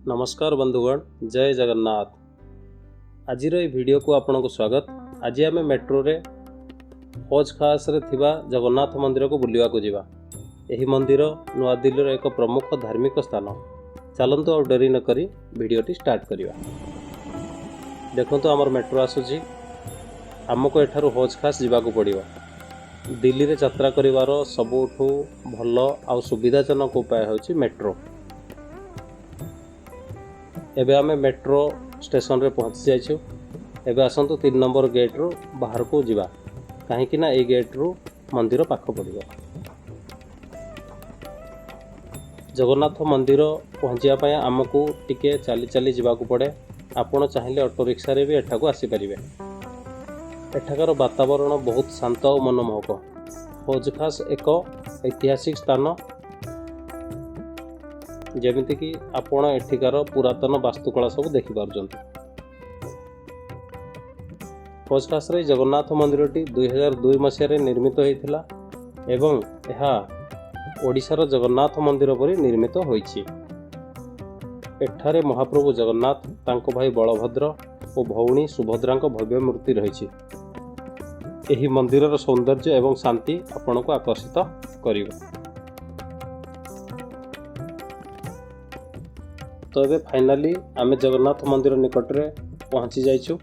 ନମସ୍କାର ବନ୍ଧୁଗଣ, ଜୟ ଜଗନ୍ନାଥ। ଆଜିର ଏହି ଭିଡ଼ିଓକୁ ଆପଣଙ୍କୁ ସ୍ୱାଗତ। ଆଜି ଆମେ ମେଟ୍ରୋରେ ହୌଜ ଖାସରେ ଥିବା ଜଗନ୍ନାଥ ମନ୍ଦିରକୁ ବୁଲିବାକୁ ଯିବା। ଏହି ମନ୍ଦିର ନୂଆଦିଲ୍ଲୀର ଏକ ପ୍ରମୁଖ ଧାର୍ମିକ ସ୍ଥାନ। ଚାଲନ୍ତୁ, ଆଉ ଡେରି ନକରି ଭିଡ଼ିଓଟି ଷ୍ଟାର୍ଟ କରିବା। ଦେଖନ୍ତୁ, ଆମର ମେଟ୍ରୋ ଆସୁଛି। ଆମକୁ ଏଠାରୁ ହୌଜ ଖାସ ଯିବାକୁ ପଡ଼ିବ। ଦିଲ୍ଲୀରେ ଯାତ୍ରା କରିବାର ସବୁଠୁ ଭଲ ଆଉ ସୁବିଧାଜନକ ଉପାୟ ହେଉଛି ମେଟ୍ରୋ। ଏବେ ଆମେ ମେଟ୍ରୋ ଷ୍ଟେସନରେ ପହଞ୍ଚି ଯାଇଛୁ। ଏବେ ଆସନ୍ତୁ, 3 ନମ୍ବର ଗେଟ୍ରୁ ବାହାରକୁ ଯିବା, କାହିଁକି ନା ଏଇ ଗେଟ୍ରୁ ମନ୍ଦିର ପାଖ ପଡ଼ିବ। ଜଗନ୍ନାଥ ମନ୍ଦିର ପହଞ୍ଚିବା ପାଇଁ ଆମକୁ ଟିକେ ଚାଲି ଚାଲି ଯିବାକୁ ପଡ଼େ। ଆପଣ ଚାହିଁଲେ ଅଟୋ ରିକ୍ସାରେ ବି ଏଠାକୁ ଆସିପାରିବେ। ଏଠାକାର ବାତାବରଣ ବହୁତ ଶାନ୍ତ ଆଉ ମନମୋହକ। ହୌଜ ଖାସ ଏକ ଐତିହାସିକ ସ୍ଥାନ, ଯେମିତିକି ଆପଣ ଏଠିକାର ପୁରାତନ ବାସ୍ତୁକଳା ସବୁ ଦେଖିପାରୁଛନ୍ତି। ହୌଜ ଖାସର ଏହି ଜଗନ୍ନାଥ ମନ୍ଦିରଟି 2002 ମସିହାରେ ନିର୍ମିତ ହୋଇଥିଲା ଏବଂ ଏହା ଓଡ଼ିଶାର ଜଗନ୍ନାଥ ମନ୍ଦିର ପରି ନିର୍ମିତ ହୋଇଛି। ଏଠାରେ ମହାପ୍ରଭୁ ଜଗନ୍ନାଥ, ତାଙ୍କ ଭାଇ ବଳଭଦ୍ର ଓ ଭଉଣୀ ସୁଭଦ୍ରାଙ୍କ ଭବ୍ୟ ମୂର୍ତ୍ତି ରହିଛି। ଏହି ମନ୍ଦିରର ସୌନ୍ଦର୍ଯ୍ୟ ଏବଂ ଶାନ୍ତି ଆପଣଙ୍କୁ ଆକର୍ଷିତ କରିବ। ତ ଏବେ ଫାଇନାଲି ଆମେ ଜଗନ୍ନାଥ ମନ୍ଦିର ନିକଟରେ ପହଞ୍ଚି ଯାଇଛୁ।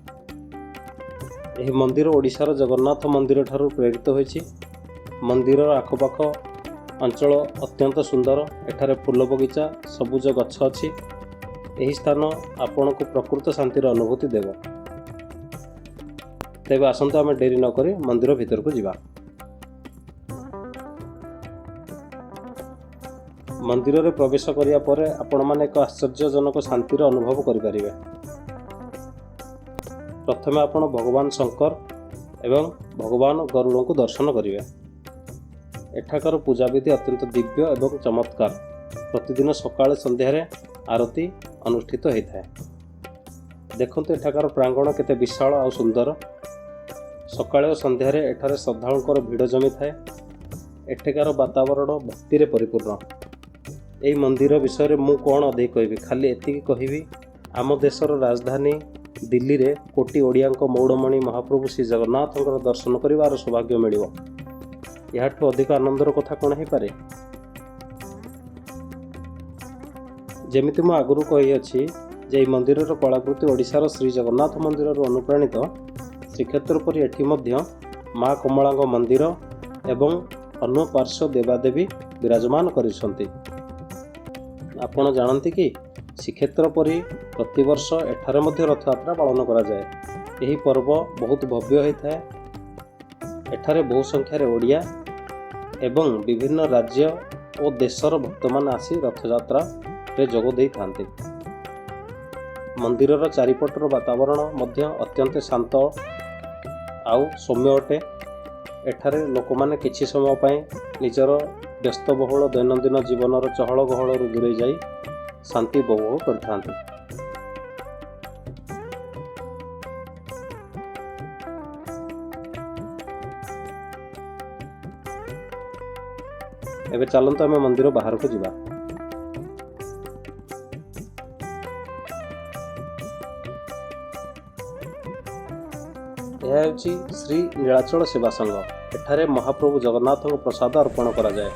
ଏହି ମନ୍ଦିର ଓଡ଼ିଶାର ଜଗନ୍ନାଥ ମନ୍ଦିର ଠାରୁ ପ୍ରେରିତ ହୋଇଛି। ମନ୍ଦିରର ଆଖପାଖ ଅଞ୍ଚଳ ଅତ୍ୟନ୍ତ ସୁନ୍ଦର। ଏଠାରେ ଫୁଲ ବଗିଚା, ସବୁଜ ଗଛ ଅଛି। ଏହି ସ୍ଥାନ ଆପଣଙ୍କୁ ପ୍ରକୃତ ଶାନ୍ତିର ଅନୁଭୂତି ଦେବ। ତେବେ ଆସନ୍ତୁ, ଆମେ ଡେରି ନକରି ମନ୍ଦିର ଭିତରକୁ ଯିବା। ମନ୍ଦିରରେ ପ୍ରବେଶ କରିବା ପରେ ଆପଣମାନେ ଏକ ଆଶ୍ଚର୍ଯ୍ୟଜନକ ଶାନ୍ତିର ଅନୁଭବ କରିପାରିବେ। ପ୍ରଥମେ ଆପଣ ଭଗବାନ ଶଙ୍କର ଏବଂ ଭଗବାନ ଗରୁଡ଼ଙ୍କୁ ଦର୍ଶନ କରିବେ। ଏଠାକାର ପୂଜାବିଧି ଅତ୍ୟନ୍ତ ଦିବ୍ୟ ଏବଂ ଚମତ୍କାର। ପ୍ରତିଦିନ ସକାଳେ, ସନ୍ଧ୍ୟାରେ ଆରତୀ ଅନୁଷ୍ଠିତ ହୋଇଥାଏ। ଦେଖନ୍ତୁ, ଏଠାକାର ପ୍ରାଙ୍ଗଣ କେତେ ବିଶାଳ ଆଉ ସୁନ୍ଦର। ସକାଳେ ଓ ସନ୍ଧ୍ୟାରେ ଏଠାରେ ଶ୍ରଦ୍ଧାଳୁଙ୍କର ଭିଡ଼ ଜମିଥାଏ। ଏଠାକାର ବାତାବରଣ ଭକ୍ତିରେ ପରିପୂର୍ଣ୍ଣ। ଏହି ମନ୍ଦିର ବିଷୟରେ ମୁଁ କ'ଣ ଅଧିକ କହିବି? ଖାଲି ଏତିକି କହିବି, ଆମ ଦେଶର ରାଜଧାନୀ ଦିଲ୍ଲୀରେ କୋଟି ଓଡ଼ିଆଙ୍କ ମଉଡ଼ମଣି ମହାପ୍ରଭୁ ଶ୍ରୀ ଜଗନ୍ନାଥଙ୍କର ଦର୍ଶନ କରିବାର ସୌଭାଗ୍ୟ ମିଳିବ। ଏହାଠୁ ଅଧିକ ଆନନ୍ଦର କଥା କ'ଣ ହେଇପାରେ? ଯେମିତି ମୁଁ ଆଗରୁ କହିଅଛି ଯେ ଏହି ମନ୍ଦିରର କଳାକୃତି ଓଡ଼ିଶାର ଶ୍ରୀ ଜଗନ୍ନାଥ ମନ୍ଦିରରୁ ଅନୁପ୍ରାଣିତ। ଶ୍ରୀକ୍ଷେତ୍ର ପରି ଏଠି ମଧ୍ୟ ମା କମଳାଙ୍କ ମନ୍ଦିର ଏବଂ ଅନ୍ୟ ପାର୍ଶ୍ୱ ଦେବାଦେବୀ ବିରାଜମାନ କରିଛନ୍ତି। ଆପଣ ଜାଣନ୍ତି କି, ଶ୍ରୀକ୍ଷେତ୍ର ପରି ପ୍ରତିବର୍ଷ ଏଠାରେ ମଧ୍ୟ ରଥଯାତ୍ରା ପାଳନ କରାଯାଏ। ଏହି ପର୍ବ ବହୁତ ଭବ୍ୟ ହୋଇଥାଏ। ଏଠାରେ ବହୁ ସଂଖ୍ୟାରେ ଓଡ଼ିଆ ଏବଂ ବିଭିନ୍ନ ରାଜ୍ୟ ଓ ଦେଶର ଭକ୍ତମାନେ ଆସି ରଥଯାତ୍ରାରେ ଯୋଗ ଦେଇଥାନ୍ତି। ମନ୍ଦିରର ଚାରିପଟର ବାତାବରଣ ମଧ୍ୟ ଅତ୍ୟନ୍ତ ଶାନ୍ତ ଆଉ ସୌମ୍ୟ ଅଟେ। ଏଠାରେ ଲୋକମାନେ କିଛି ସମୟ ପାଇଁ ନିଜର ବ୍ୟସ୍ତବହୁଳ ଦୈନନ୍ଦିନ ଜୀବନର ଚହଳ ଗହଳରୁ ଦୂରେଇ ଯାଇ ଶାନ୍ତି ଉପଭୋଗ କରିଥାନ୍ତି। ଏବେ ଚାଲନ୍ତୁ, ଆମେ ମନ୍ଦିର ବାହାରକୁ ଯିବା। ଏହା ହେଉଛି ଶ୍ରୀ ନୀଳାଚଳ ସେବା ସଂଘ। ଏଠାରେ ମହାପ୍ରଭୁ ଜଗନ୍ନାଥଙ୍କ ପ୍ରସାଦ ଅର୍ପଣ କରାଯାଏ,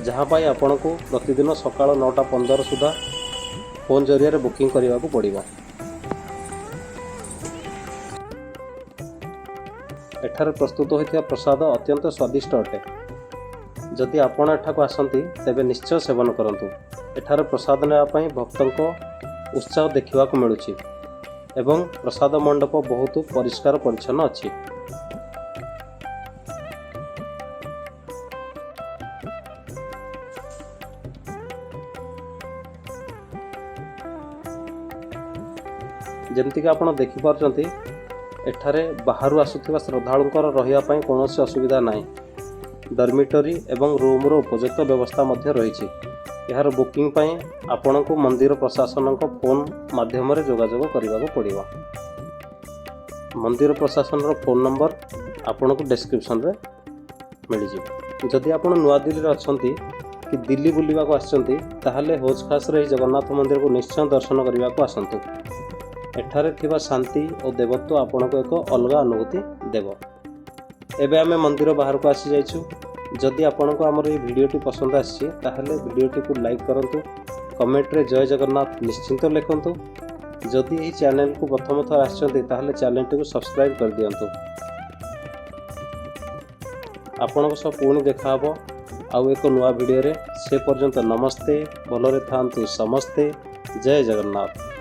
ଯାହା ପାଇଁ ଆପଣଙ୍କୁ ପ୍ରତିଦିନ ସକାଳ 9:15 ସୁଦ୍ଧା ଫୋନ୍ ଜରିଆରେ ବୁକିଂ କରିବାକୁ ପଡ଼ିବ। ଏଠାରେ ପ୍ରସ୍ତୁତ ହୋଇଥିବା ପ୍ରସାଦ ଅତ୍ୟନ୍ତ ସ୍ୱାଦିଷ୍ଟ ଅଟେ। ଯଦି ଆପଣ ଏଠାକୁ ଆସନ୍ତି, ତେବେ ନିଶ୍ଚୟ ସେବନ କରନ୍ତୁ। ଏଠାରେ ପ୍ରସାଦ ନେବା ପାଇଁ ଭକ୍ତଙ୍କ ଉତ୍ସାହ ଦେଖିବାକୁ ମିଳୁଛି ଏବଂ ପ୍ରସାଦ ମଣ୍ଡପ ବହୁତ ପରିଷ୍କାର ପରିଚ୍ଛନ୍ନ ଅଛି। ଯେମିତିକି ଆପଣ ଦେଖିପାରୁଛନ୍ତି, ଏଠାରେ ବାହାରୁ ଆସୁଥିବା ଶ୍ରଦ୍ଧାଳୁଙ୍କର ରହିବା ପାଇଁ କୌଣସି ଅସୁବିଧା ନାହିଁ। ଡର୍ମିଟୋରୀ ଏବଂ ରୁମ୍ର ଉପଯୁକ୍ତ ବ୍ୟବସ୍ଥା ମଧ୍ୟ ରହିଛି। ଏହାର ବୁକିଂ ପାଇଁ ଆପଣଙ୍କୁ ମନ୍ଦିର ପ୍ରଶାସନଙ୍କ ଫୋନ୍ ମାଧ୍ୟମରେ ଯୋଗାଯୋଗ କରିବାକୁ ପଡ଼ିବ। ମନ୍ଦିର ପ୍ରଶାସନର ଫୋନ୍ ନମ୍ବର ଆପଣଙ୍କୁ ଡେସ୍କ୍ରିପସନରେ ମିଳିଯିବ। ଯଦି ଆପଣ ନୂଆଦିଲ୍ଲୀରେ ଅଛନ୍ତି କି ଦିଲ୍ଲୀ ବୁଲିବାକୁ ଆସିଛନ୍ତି, ତାହେଲେ ହୌଜ ଖାସର ଏହି ଜଗନ୍ନାଥ ମନ୍ଦିରକୁ ନିଶ୍ଚୟ ଦର୍ଶନ କରିବାକୁ ଆସନ୍ତୁ। ଏଠାରେ ଥିବା ଶାନ୍ତି ଓ ଦେବତ୍ୱ ଆପଣଙ୍କୁ ଏକ ଅଲଗା ଅନୁଭୂତି ଦେବ। ଏବେ ଆମେ ମନ୍ଦିର ବାହାରକୁ ଆସିଯାଇଛୁ। ଯଦି ଆପଣଙ୍କୁ ଆମର ଏହି ଭିଡ଼ିଓଟି ପସନ୍ଦ ଆସିଛି, ତାହେଲେ ଭିଡ଼ିଓଟିକୁ ଲାଇକ୍ କରନ୍ତୁ, କମେଣ୍ଟରେ ଜୟ ଜଗନ୍ନାଥ ନିଶ୍ଚିତ ଲେଖନ୍ତୁ। ଯଦି ଏହି ଚ୍ୟାନେଲକୁ ପ୍ରଥମ ଥର ଆସିଛନ୍ତି, ତାହେଲେ ଚ୍ୟାନେଲଟିକୁ ସବସ୍କ୍ରାଇବ୍ କରିଦିଅନ୍ତୁ। ଆପଣଙ୍କ ସହ ପୁଣି ଦେଖାହେବ ଆଉ ଏକ ନୂଆ ଭିଡ଼ିଓରେ। ସେ ପର୍ଯ୍ୟନ୍ତ ନମସ୍ତେ, ଭଲରେ ଥାଆନ୍ତୁ ସମସ୍ତେ, ଜୟ ଜଗନ୍ନାଥ।